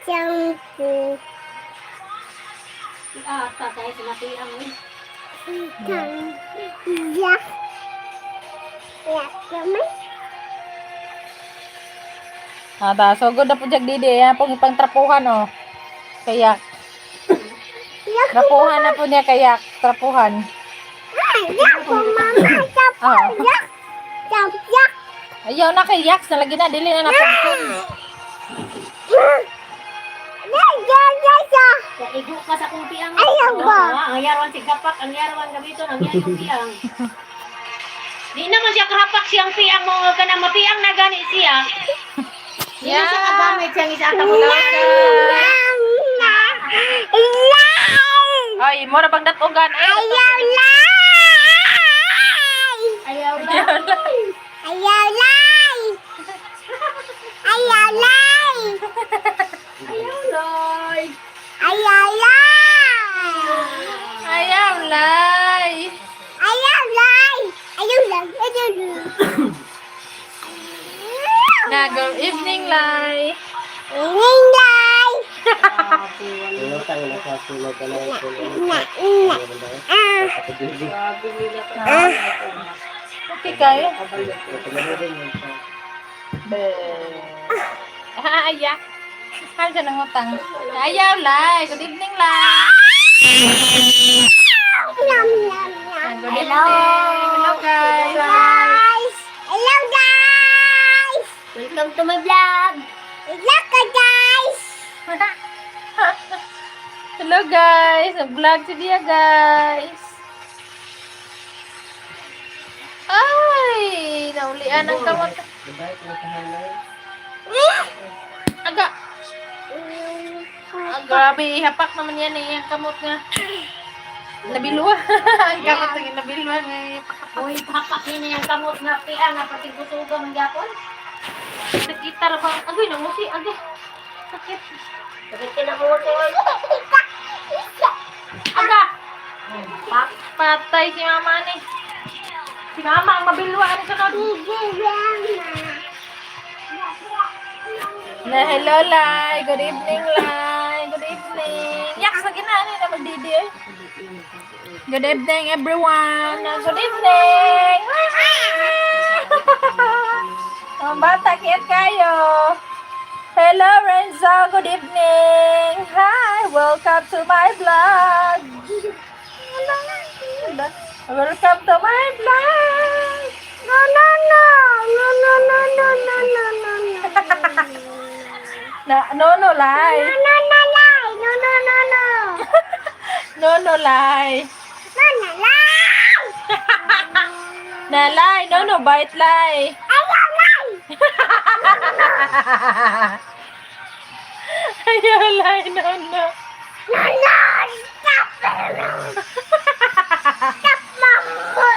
Shampoo. Ah, tatay sa napiang eh. Yak. Yak naman. Ata, so good na po jag didi. Yan pong ipang trapuhan oh. Kayak. Yak. Trapuhan na po niya kayak. Trapuhan. Ah, yak po, mama. Shampoo. Ah. Yak. Yak. Yak. Ayaw na kay yak. Nalagi na. Dili na napagpun. Yak. Yak. Yak. Yak. Kaya igo ka sa kong piang. Ayaw ba? Oo, ang yarawan si Kapak, ang yarawan gamiton, ang yarawan piang. Di naman siya kahapak siyang piang mo nga kanang mapiang na gani siya. Di na siya kagamit siyang isa ka mo. Yak. Yak. Ay, mo na bang datugan? Ay, Ayaw lay. Ayaw lang. Ayaw lay. Ayaw lay. Ayaw lay. Ayaw lay. Ayaw, lay. Ayaw lay. Ayaw lay. Ayaw lay. Na, good evening, lay. Evening lay. Inutang na sa sulod ka na ito. Na, na. Ah. Grabe nila ka. Okay kayo. Be. Ah, ayak. Saan siya nangutang? Ayaw, lay. Good evening, lay. Yum, yum, yum. Good evening. Hello, guys. Guys. Hello, guys. Welcome to my vlog. Hello, guys. Hello, guys. Nag-vlog si Bia, guys. Ay, naulian ang kamot. Aga. Ah, grabe, ihapak naman yan eh, ang kamot nga. Nabilwa. Ang kamot nga nabilwa nga. Uy, hapak niya yung kamot nga piang nga pati gusuga man gyapon. Sakit ra ba? Agoy, nangusi. Agoy. Sakit. Sakit ka na mo ko. Aga! Patay si mama ni. Si mama ang mabilwa ani sunod. Na hello Lai, good evening Lai, good evening. Yak sa ginani na magdidi eh. Good evening everyone. Good evening. Ang bata kiyat kayo. Hello Renzo, good evening. Hi, welcome to my vlog. Welcome to my vlog. No, no, no. No, no, no, no, no, no, no, no. Na, no, no, lie. No, no, no, lie. No, no, no, no. No, no, lie. No, no, lie. Na lie, no, no, bite lie. Ayaw, lie. Ayaw, lie, no, no. No, no. Stop it. Stop, mama.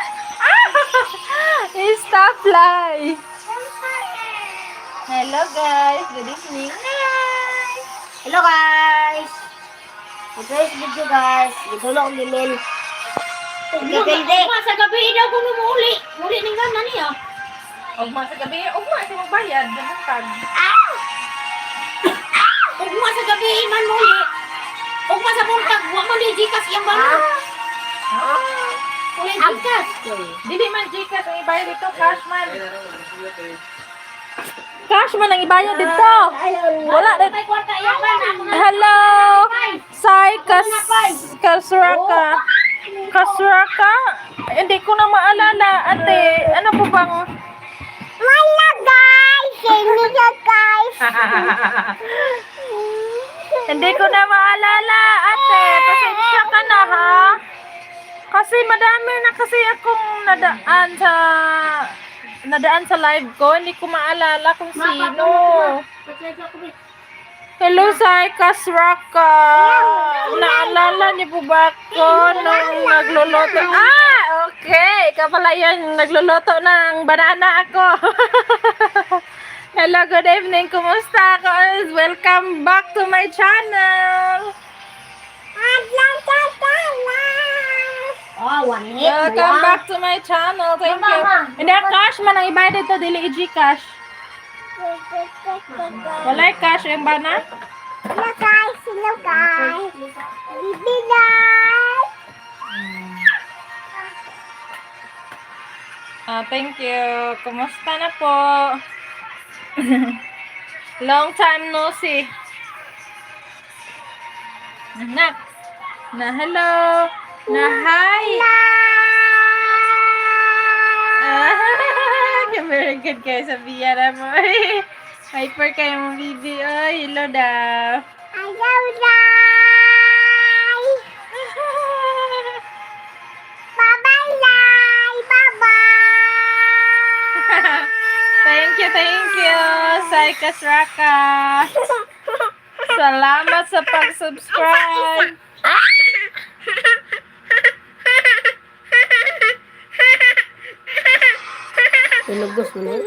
Stop lie. Hello guys, good evening. Hi. Hello guys. Today's video guys, gidulong ni Mel. Gaganda. Sa gabi daw kung muli. Muli ning gana niya. Ugma sa gabi, ugma sa magbayad, buntag. Ugma sa gabi man muli. Ugma sa buntag, wa man di Gcash iyang bana. Uli Gcash. Dili man Gcash ang ibayad dito, cash man. Cash man ang ibayad dito. Wala na. May kwarta iyang bana. Ako nga. Hello. Sai kas Kasraka. Kasraka? Hindi ko na maalala, ate. Ano po bang Wala, guys. Hindi ka, guys. Hindi ko na maalala, ate. Pasensya ka na, ha? Kasi madami na kasi akong nadaan sa live ko. Hindi ko maalala kung sino. Hello, Sai Kasraka. Naalala niyo po ba ako nung nagluluto? Ah, okay. Ikaw pala yun. Nagluluto ng banana ako. Hello, good evening. Kumusta ako? Welcome back to my channel. Oh, one hit. Welcome back to my channel. Thank you. Hindi, cash man ang iba dito. Dili i-Gcash. Walay cash yung bana? Hello guys, hello guys. Bibi guys. Ah, thank you. Kumusta na po? Long time no see. Anak. Na hello. Na hi. Ah, very good kayo sa biyara mo. Hyper kayo mo, baby. Ay, hello daw. Hello guys. Bye-bye guys. Bye-bye. Thank you, thank you, Saikas Raka. Salamat sa pag-subscribe. Tinugos mo na yun.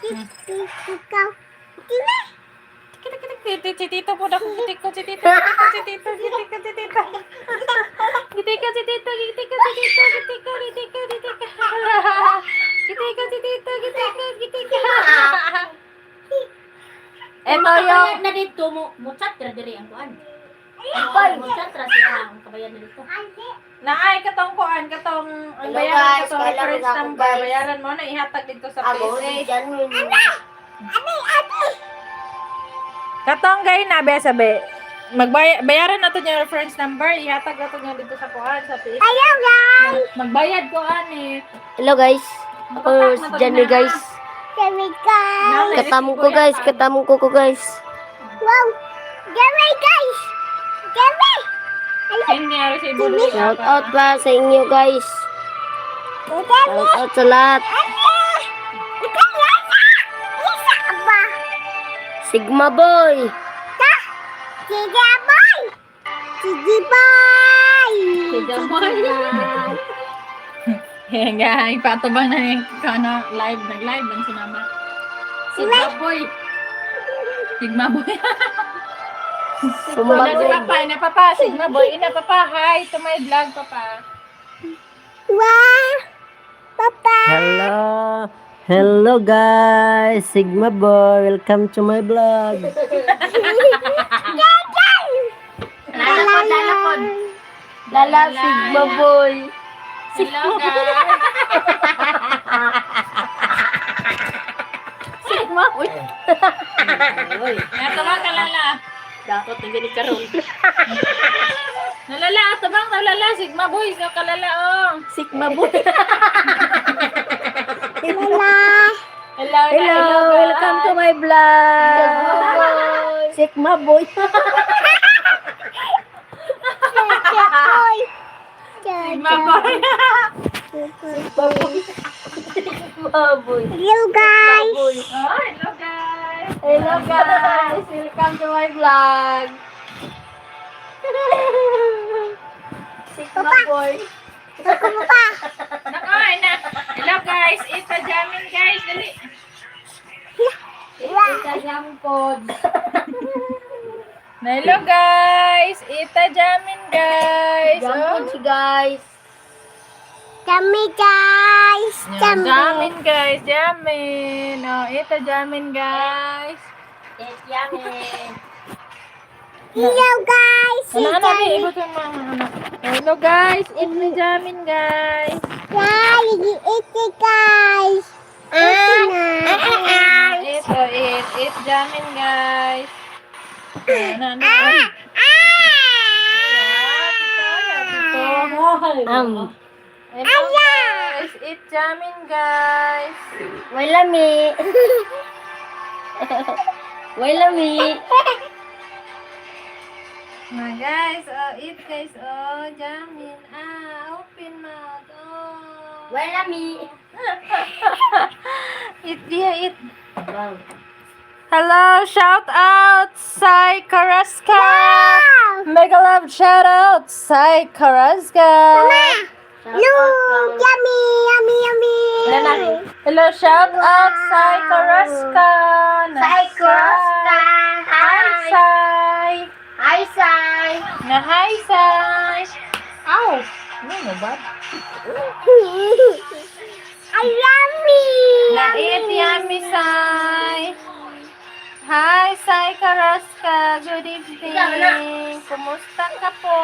Ikaw. Tibe. Tito po na kung kitiko, tito, tito, tito, kitiko, tito. Kitiko, tito, kitiko, tito, kitiko, kitiko, kitiko. Kitiko, tito, kitiko, kitiko. Ito yung Kabayad na dito mo mo chat ra diri ang kuan. Mo chat ra siya ang kabayad na dito. Naay katong kuan katong ang Hello, bayaran guys. katong Kailan reference ako, number guys. bayaran mo na ihatag dito sa Ako, PSA. dyan mo. Katong gay na be sabi magbay bayaran nato niya reference number ihatag nato niya dito sa kuan sa PSA. Hello guys. Magbayad ko ani. Hello guys. Ako si Janny guys. Tibe guys. Katamo ko guys, katamo ko guys. Wow. Tibe guys. Tibe. Senior si Ibulo. Shout out pa sa inyo guys. Shout out sa lahat. Isa ba? Sigma boy. Ta. Sige boy. Sige boy. Sige boy. Hey guys, patubang na yung kana live nag-live lang si mama. Sigma boy. Sigma boy. Sumba Wala si boy. Papa, ina papa, Sigma boy, ina papa. Hi to my vlog, papa. Wow. Papa. Hello. Hello guys. Sigma boy. Welcome to my vlog. Lalakod, lalakod. Lala Sigma boy. Hello guys. Sigma boy. Natawag ka lala. Dakot na gani karon. Nalala, tabang nalala, Sigma boy, so kalala oh. Sigma boy. Lala. Hello, Hello, welcome to my vlog. Sigma boy. Sige boy. Sigma boy. Sigma boy. Hello guys. Oh, hello guys. Hello guys, welcome to my vlog. Sigma boy. Nako, na. Hello guys, ito jamin guys, dali. Na hello guys, ita jamin guys. Jampod si guys. Kami guys. Oh. Kami. Jamin guys, jamin. Oh, ita jamin guys. It's yummy. Hello guys. Ano ano di ibot yung mga ano. Hello guys, ita jamin guys. Guys, ito guys. Ito na. Ito, it, it jamin guys. Ano ano. Ay. Ito. Hello guys, it jamin guys. May lami. May lami. Mga guys, oh, eat guys, oh, jamin. Ah, open mouth, oh. May lami. Eat, yeah, eat. Wow. Hello, shout out, Sai Karaska. Mega love shout out, Sai Karaska. No, yummy, yummy, yummy. Hello, shout out, Sai Karaska. Sai Karaska. Hi, Sai. Hi, Sai. Na hi, Sai. Ow. Ano mo ba? Ay, yummy. Nait, yummy, Sai. Hi, Hi, Sai Karaska. Good evening. Kumusta ka po?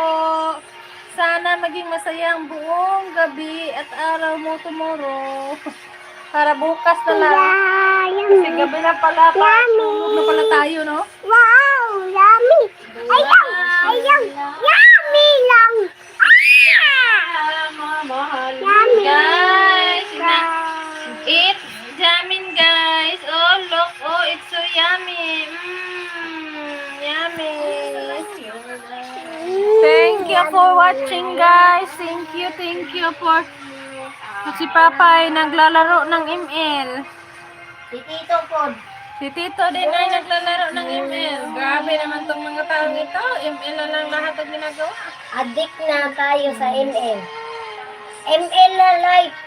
Sana maging masaya ang buong gabi at araw mo tomorrow. Para bukas na lang. Yummy. Kasi gabi na pala. Tulog na pala tayo, no? Wow, yummy. Ayam, ayam, yummy lang. Ah! Mamahal. Yummy. Guys, it's jamming, guys. Oh, look. Oh, it's so yummy. Yummy. Thank you for watching, guys. Thank you for. Si Papa ay naglalaro ng ML. Si Tito po. Si Tito din ay naglalaro ng ML. Grabe naman tong mga taong ito. ML na lang lahat ang ginagawa. Addict na tayo sa ML. ML na life.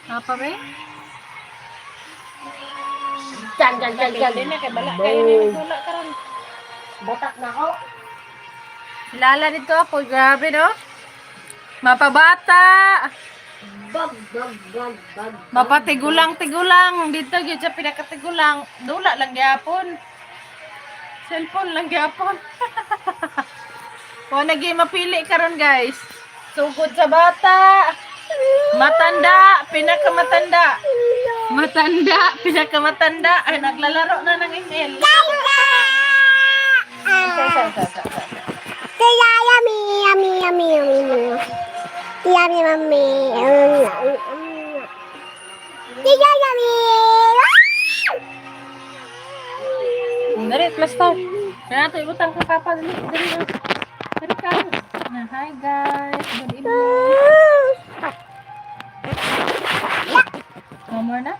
Papa, be? Jan, jan, jan, jan. Hindi na, kay bala kayo na nagtula karon. Batak na ako. Lala dito ako, grabe no? Mapabata, Bag, bag, bag, bag. mapatigulang-tigulang. Dito gyud sa pinakatigulang, dula lang gyapon. Cellphone lang gyapon. O nagi mapili karon, guys. Sugod sa bata. Matanda, pinakamatanda. Matanda, pinakamatanda ay naglalaro na ng ML. Isa, isa, isa, isa, isa. Kaya yummy, yummy, yummy, yummy. Yummy, yummy, yummy. Kaya yummy. Dali, plaster. Na nato ibutang ka papa dali, dali. Oh. Dali ka. Na, hi guys. Good evening. No more na?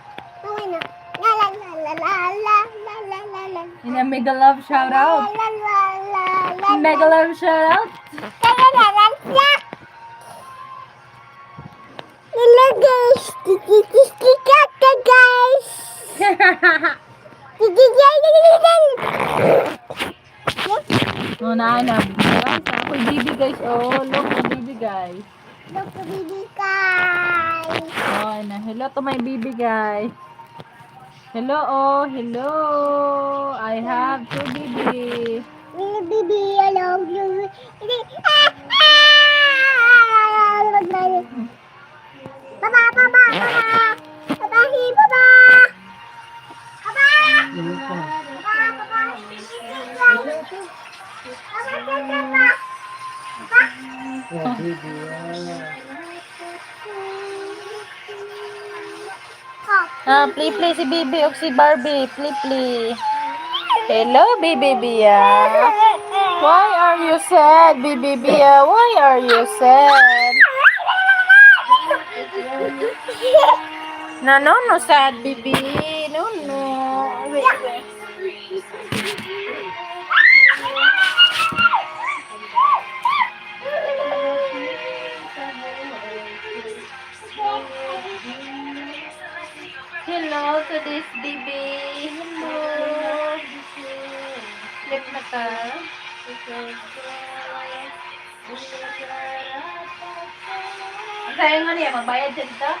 Okay na. La la la la la la la la la la. In a mega love shout out. La la la la. Mega love shout out. La la la la la. Hello guys. Kikikikikaka guys. Kikikikikikik. No na na. Guys, ako baby guys. Oh, look the baby guys. Look baby guys. Oh, na hello to my baby guys. Hello, oh, hello. I have two baby. Little baby, I love you. Ah, ah! Baba, baba, baba. Baba, hi, baba. Baba. Baba, baba. Baba, baba, baba. Oh, baby, ah. Ah, play play si baby og si Barbie. Play play. Hello, baby Bia. Why are you sad, baby Bia? Why are you sad? No, no, no, sad, baby. No, no. Wait, wait. Hello to this baby. Hello. Sleep na ka? Ang sayo nga niya, magbayad siya dito?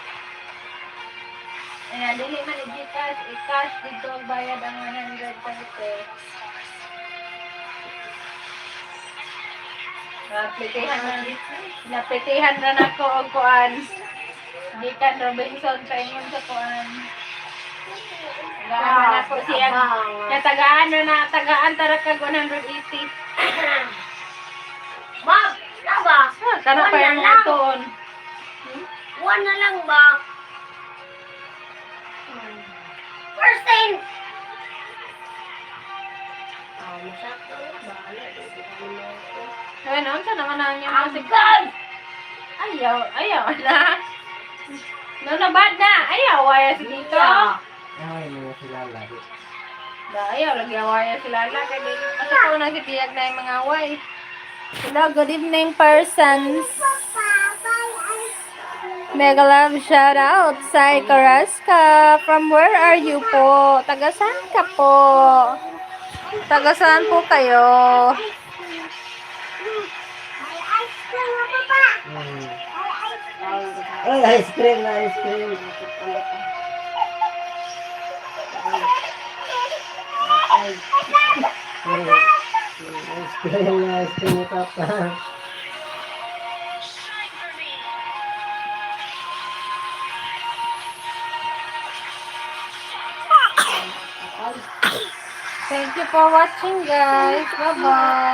Ayan, dili man i-Gcash, i-cash dito ang bayad ang 130. Naplitihan na, naplitihan na nako og kuan. Gikan Robinson paingon sa kuan. Tagaan na po siya. Natagaan na na, tagaan tara kag 180. Ba, na ba? Ah, kana pa yung mga tuon. One na lang ba? First time. Ah, masakto na ba? Ano, di ko na. Ay, noon sa naman ang yung mga sig- Agad! Ayaw, ayaw na. No, na bad na. Ayaw, waya si Tito. Ay, mga sila lagi. Da, ayaw, lagi awaya si Lala. Kaya di, masakaw na si Piyag na yung mga away. Hello, good evening, persons. Mega love shout out, Sai Carrasca. From where are you po? Taga saan ka po? Taga saan po kayo? May ice cream na papa. May ice cream. Ay, ice cream na ice cream. Ice cream na ice cream ni Papa. Thank you for watching, guys. Bye-bye.